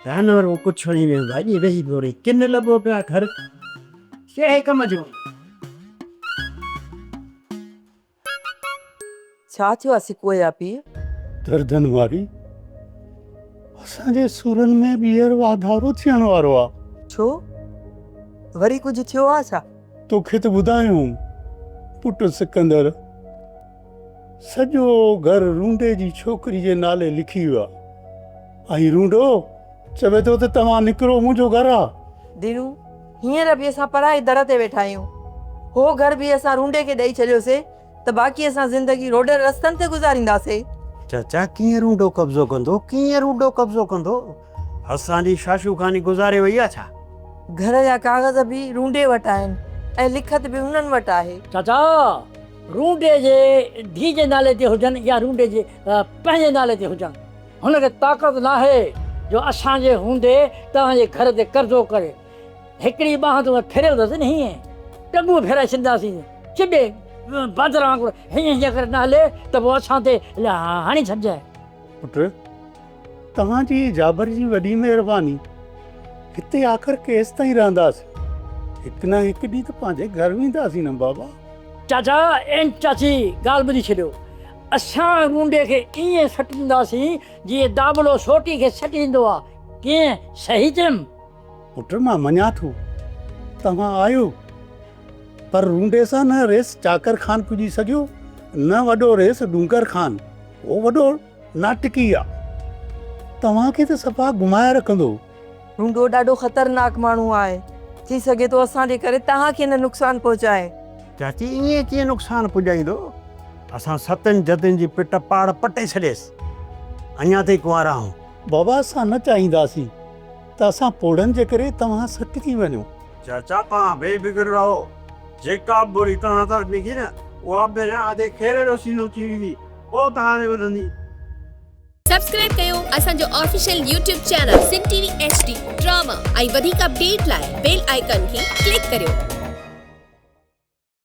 جانور ڪڇ هڻي ويو ڀاڄي ويهي پيو رهي ڪن لڳو پيو آ گهر ڪهڙي ڪم جو. ڇا ٿيو آ سڪوء جا پيء؟ دردن واري اسان جي سورن ۾ ٻيهر واڌارو ٿيڻ وارو آ. ڇو؟ وري ڪجهه ٿيو آ ڇا؟ توکي ته ٻڌايو هوم پٽ سڪندر سڄو گهر رونڊي جي ڇوڪري جي نالي لکي ويو آ ۽ رونڊو چوي ٿو ته توهان نڪرو منهنجو گهر آ. دينو، هينئر به اسان پرائي در تي ويٺا آهيون. هو گهر به اسان رونڊي کي ڏئي ڇڏيوسي ته باقي اسان زندگي روڊن رستن تي گذارينداسي. چاچا ڪيئن رونڊو قبضو ڪندو، ڪيئن رونڊو قبضو ڪندو؟ اسان جي شاشو خاني گذاري وئي آ ڇا؟ گهر جا ڪاغذ به رونڊي وٽ آهن ۽ لکت به انهن وٽ آهي. چاچا رونڊي جي ڌيء جي نالي تي هجن يا رونڊي جي پنهنجي نالي تي هجن، هن کي طاقت ناهي جو اسان جي هوندي توهان جي گهر تي قرضو ڪري. هڪڙي ٻانهن تو ڦريل اٿس نه هيئن ٽنگون ڦيرائي ڇڏينداسين. چڏي باندر وانگر هيئن هيئن ڪري نه هلي ته پوء اسان تي هڻي ڇڏجانء. پٽ توهان جي جابر جي وڏي مهرباني. هتي آخر ڪيستائين رهنداسين؟ هڪ نه هڪ ڏينهن ته پنهنجي گهر وينداسين نه بابا. چاچا ۽ چاچي ڳالهه ٻڌي ڇڏيو. اسان رونڊي کي ائين سٽ ڏينداسين جيئن داٻلو سوٽي کي سٽ ڏيندو آ. ڪيئن صحيح چيم؟ پٽ مان مڃان ٿو توهان آهيو پر رونڊي سان نه ريس چاڪر خان پڄي سگهيو نه وڏو ريس ڏونگر خان. هو وڏو ناٽڪي آ. توهان کي ته صفا گهمائي رکندو. رونڊو ڏاڍو خطرناڪ ماڻهو آهي. ٿي سگهي ٿو اسان جي ڪري توهان کي نه نقصان پهچائي. چاچي ائين ڪيئن نقصان پڄائيندو؟ اسان ستن جدن جي پٽ پاڙ پٽي ڇڏيس. اڃا تائين ڪنوارا آهون. بابا اسان نه چاهينداسين ته اسان پوڙهن جي ڪري توهان سڪ ٿي وڃو. چاچا توهان بي فڪر رهو. جيڪا به ٻولي توهان طرف نڪري نه اها پهريان آڌي خير جو سينو ٿي ويندي پوء توهان ڏي وڌندي. سبسڪرائب ڪيو اسان جو official YouTube channel Sindh T V H D drama ۽ وڌيڪ اپڊيٽ لاء بيل آئيڪان کي ڪلڪ ڪريو.